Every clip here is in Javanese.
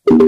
Bapak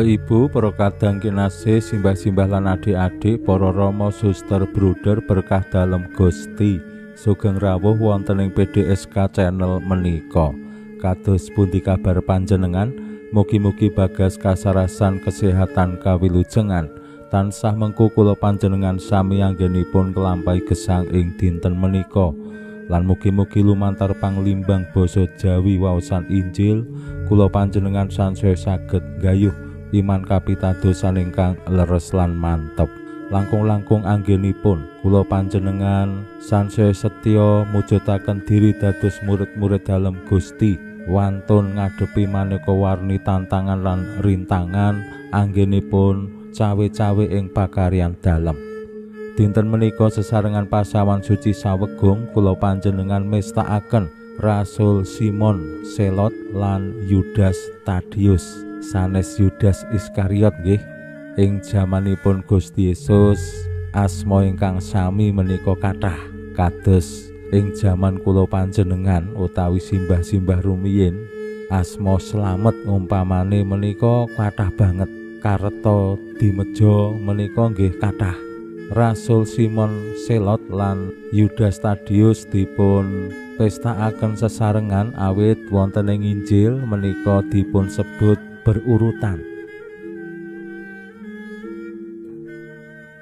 Ibu, para kadang kinasih, simbah-simbah lan adik-adik, para rama, suster, bruder berkah dalem Gusti. Sugeng rawuh wonten ing PDSK channel menika. Kados pundi kabar panjenengan? Mugi-mugi bagas kasarasan kesehatan kawilujengan. Tansah mengku kula panjenengan sami anggenipun nglampahi gesang ing dinten menika. Lan mugi-mugi lumantar panglimbang basa Jawi waosan Injil kula panjenengan sansaya saged nggayuh iman kapitadosan ingkang leres lan mantep. Langkung-langkung anggenipun kula panjenengan sansaya setya mujudaken diri dados murid-murid dalem Gusti, wantun ngadepi maneka warni tantangan lan rintangan anggenipun cawe-cawe ing pakaryan dalem. Dinten menika sesarengan pasawan suci Sawegung kula panjenengan mestakaken Rasul Simon Selot lan Yudas Tadeus, sanes Yudas Iskariot nggih. Ing jamanipun Gusti Yesus asma ingkang sami menika kathah, kados ing jaman kula panjenengan utawi simbah-simbah rumiyin asma Slamet umpamane menika kathah banget, Karta Dimejo menika nggih kathah. Rasul Simon Selot lan Yudas Tadeus dipun pestakaken sesarengan awit wonten ing Injil menika dipun sebut berurutan.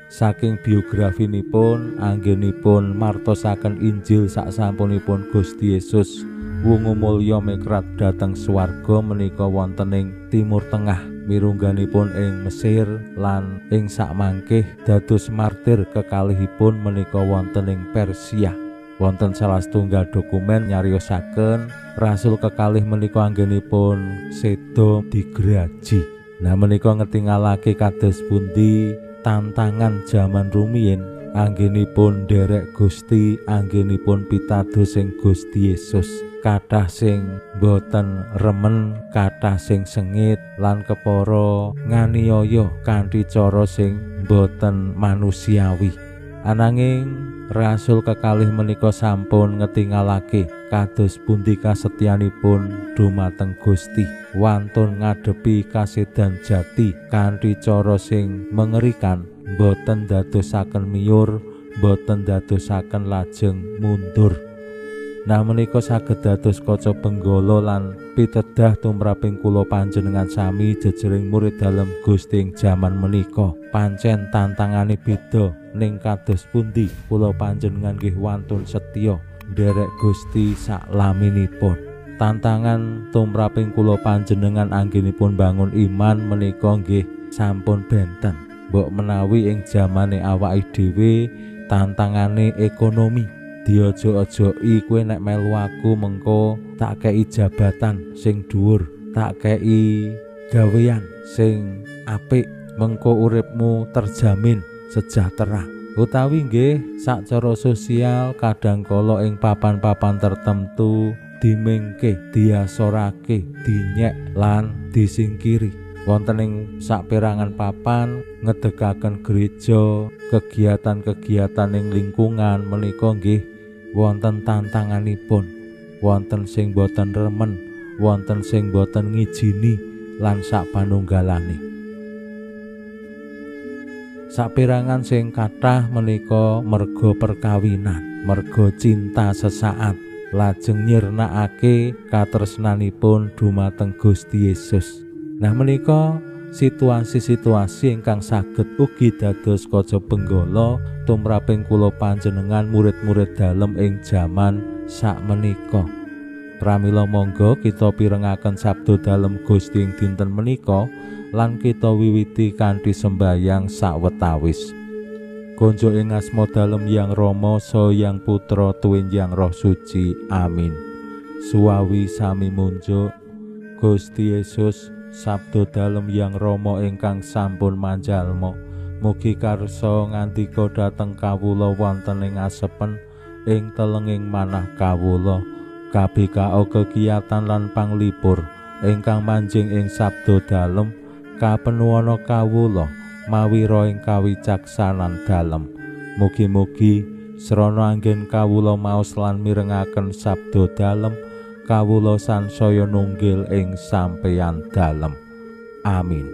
Saking biografinipun anggenipun martosaken Injil saksampunipun Gusti Yesus wungu mulya mikrat dhateng swarga menika wonten ing Timur Tengah, mirungganipun ing Mesir lan ing sakmangkih dados martir kekalihipun menika wonten ing Persia. Wonten salah setunggal dokumen nyariosaken rasul kekalih menika anggenipun seda digraji. Nah menika ngetingalake kados pundi tantangan jaman rumiyin anggenipun nderek Gusti, anggenipun pitados ing Gusti Yesus. Kathah sing boten remen, kathah sing sengit lan kepara nganiaya kanthi cara sing boten manusiawi. Ananging rasul kekalih menika sampun ngetingalake kados pundi kasetyanipun dumateng Gusti, wantun ngadepi kasedan jati kanthi cara sing mengerikan, boten dadosaken miyur, boten dadosaken lajeng mundur. Nah menika saged dados kaca benggala lan pitedah tumraping kula panjenengan sami jejering murid dalem Gusti ing jaman menika. Pancen tantangane beda, ning kados pundi kula panjenengan nggih wantun setya nderek Gusti saklaminipun. Tantangan tumraping kula panjenengan anggenipun bangun iman menika nggih sampun benten. Mbok menawi ing jamane awake dhewe tantangane ekonomi. Diojo-ojoki kowe nek melu aku mengko tak kei jabatan sing dhuwur, tak kei gawean sing apik, mengko uripmu terjamin sejahtera. Utawi nggih sacara sosial kadang kala ing papan-papan tertentu dimengke, diasorake, dinyek lan disingkiri. Wonten ing saperangan papan ngedegaken gereja, kegiatan-kegiatan ing lingkungan menika nggih wonten tantanganipun, wonten sing boten remen, wonten sing boten ngijini lan sapanunggalane. Saperangan sing kathah menika merga perkawinan, merga cinta sesaat, lajeng nyirnakake katresnanipun dumateng Gusti Yesus. Nah menika situasi-situasi ingkang saged ugi dados kaca benggala tumraping kula panjenengan murid-murid dalem ing jaman sakmenika. Pramila monggo kita pirengaken sabda dalem Gusti ing dinten menika lan kita wiwiti kanthi sembayang sawetawis. Konjuk ing asma dalem Yang Rama saha Yang Putra tuwin Yang Roh Suci. Amin. Suwawi sami munjuk Gusti Yesus, sabda dalem Yang Rama ingkang sampun manjalma, mugi karsa ngandika dhateng kawula wonten ing asepen ing telenging manah kawula. Kabikao kekiyatan lan panglipur ingkang manjing ing sabda dalem kapenuwana kawula mawira ing kawicaksanan dalem. Mugi-mugi srana anggen kawula maos lan mirengaken sabda dalem, kawula sansaya nunggil ing sampeyan dalem. Amin.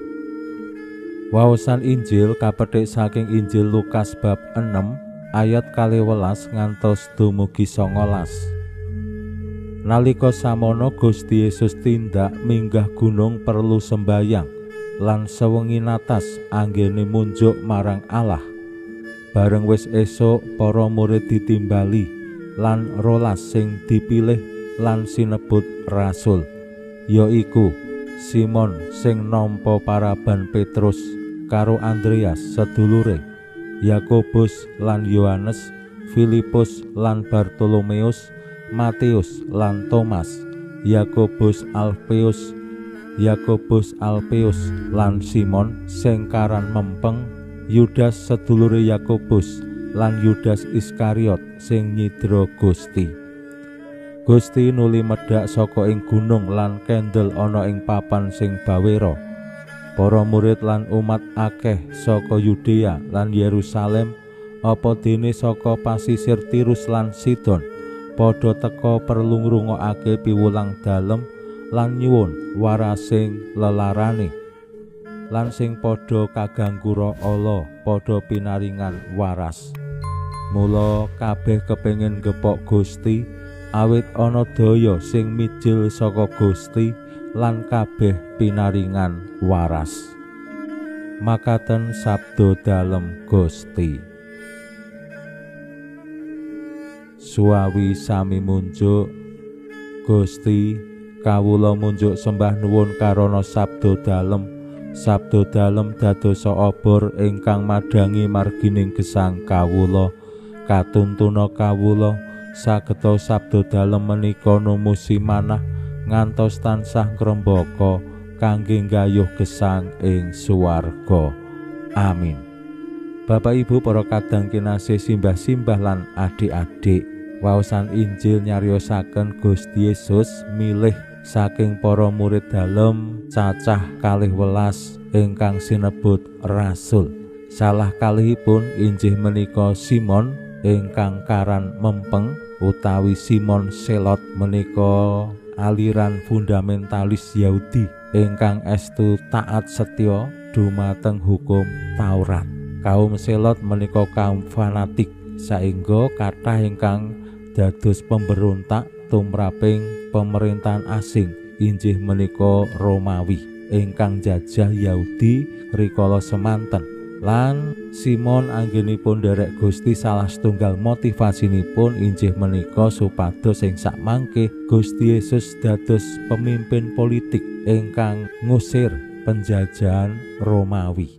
Waosan Injil kapethik saking Injil Lukas bab 6 ayat 12 ngantos dumugi 19. Nalika samono Gusti Yesus tindak minggah gunung perlu sembayang lan sewengi natas anggene munjuk marang Allah. Bareng wis esuk para murid ditimbali lan rolas sing dipilih lan sinebut rasul, yaiku Simon sing nampa paraban Petrus karo Andreas sedulure, Yakobus lan Yohanes, Filipus lan Bartolomeus, Matius lan Thomas, Yakobus Alfeus, lan Simon sing karan mempeng, Yudas sedulure Yakobus lan Yudas Iskariot sing nyidra Gusti. Gusti nuli medhak saka ing gunung lan kendel ana ing papan sing bawera. Para murid lan umat akeh saka Yudea lan Yerusalem, apa dene saka pasisir Tirus lan Sidon, padha teka perlu ngrungokake piwulang dalem lan nyuwun warasing lelarane. Lan sing padha kaganggu roh ala padha pinaringan waras. Mula kabeh kepengin gepok Gusti, awit ana daya sing mijil saka Gusti lan kabeh pinaringan waras. Makaten sabda dalem Gusti. Suawi sami munjuk. Gusti, kawula munjuk sembah nuwun karana sabda dalem. Sabda dalem dadosa obor ingkang madhangi margining gesang kawula. Katuntuna kawula sageta sabda dalem menika numusi manah ngantos tansah ngrembaka kangge nggayuh gesang ing swarga. Amin. Bapak Ibu para kadang kinasih, simbah-simbah lan adik-adik, waosan Injil nyariosaken Gusti Yesus milih saking para murid dalem cacah 12 ingkang sinebut rasul. Salah kalihipun injih menika Simon ingkang karan mempeng utawi Simon Selot menika aliran fundamentalis Yahudi ingkang estu taat setya dumateng hukum Taurat. Kaum Selot menika kaum fanatik saengga kathah ingkang dados pemberontak tumraping pemerintahan asing injih menika Romawi ingkang jajah Yahudi rikala semanten. Lan Simon anggenipun nderek Gusti salah setunggal motivasinipun injih menika supados ing sakmangke Gusti Yesus dados pemimpin politik ingkang ngusir penjajahan Romawi.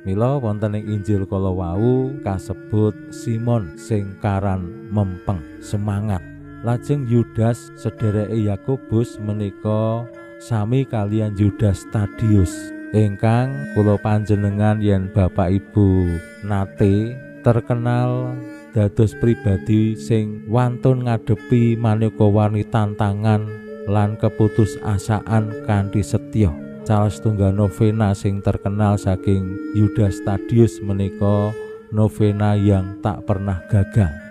Mila wonten ing Injil kala wau kasebut Simon sing karan mempeng semangat. Lajeng Yudas sedereke Yakobus menika sami kalian Yudas Tadius ingkang kula panjenengan yen Bapak Ibu nate terkenal dados pribadi sing wantun ngadepi maneka warni tantangan lan keputusasaan kanthi setya. Salah setunggal novena sing terkenal saking Yudas Tadius menika novena yang tak pernah gagal.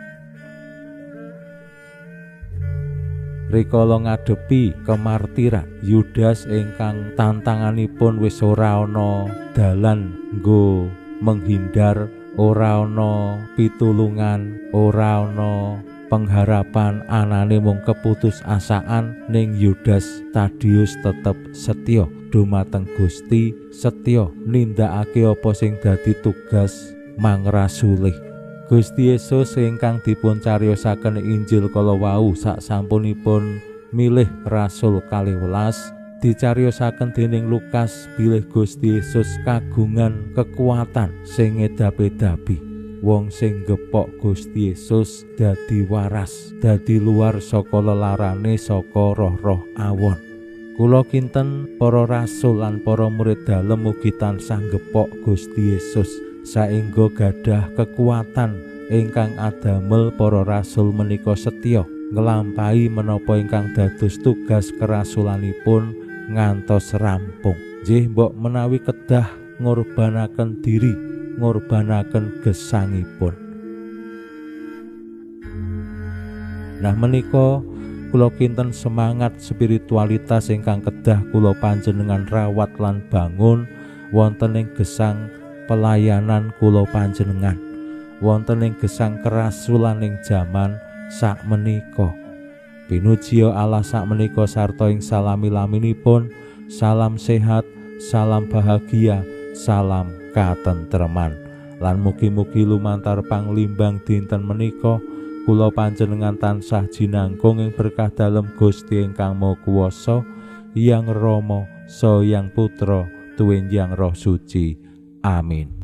Rikala ngadepi kemartiran, Yudas ingkang tantanganipun wis ora ana dalan nggo menghindar, ora ana pitulungan, ora ana pengharapan, anane mung keputusasaan, ning Yudas Tadius tetep setya dumateng Gusti, setya nindakake apa sing dadi tugas mangrasulih. Gusti Yesus ingkang dipun cariyosaken Injil kala wau saksampunipun milih rasul 12 dicariyosaken dening Lukas bilih Gusti Yesus kagungan kekuatan sing ngedap-edapi. Wong sing gepok Gusti Yesus dadi waras, dadi luar saka lelarane saka roh-roh awon. Kula kinten para rasul lan para murid dalem ugi tansah gepok Gusti Yesus saengga gadah kekuatan ingkang adamel para rasul menika setya nglampahi menapa ingkang dados tugas kerasulanipun ngantos rampung. Nggih mbok menawi kedah ngorbanaken diri, ngorbanaken gesangipun. Nah menika kula kinten semangat spiritualitas ingkang kedah kula panjenengan rawat lan bangun wonten ing gesang pelayanan kula panjenengan, wonten ing gesang kerasulan ing jaman sakmenika. Pinuji Allah sakmenika sarta ing salami-laminipun, salam sehat, salam bahagia, salam katentreman. Lan mugi-mugi lumantar panglimbang dinten menika kula panjenengan tansah jinangkung ing berkah dalem Gusti ingkang Maha Kuwasa, Hyang Rama, Saha Hyang Putra, tuwin Hyang Roh Suci. Amin.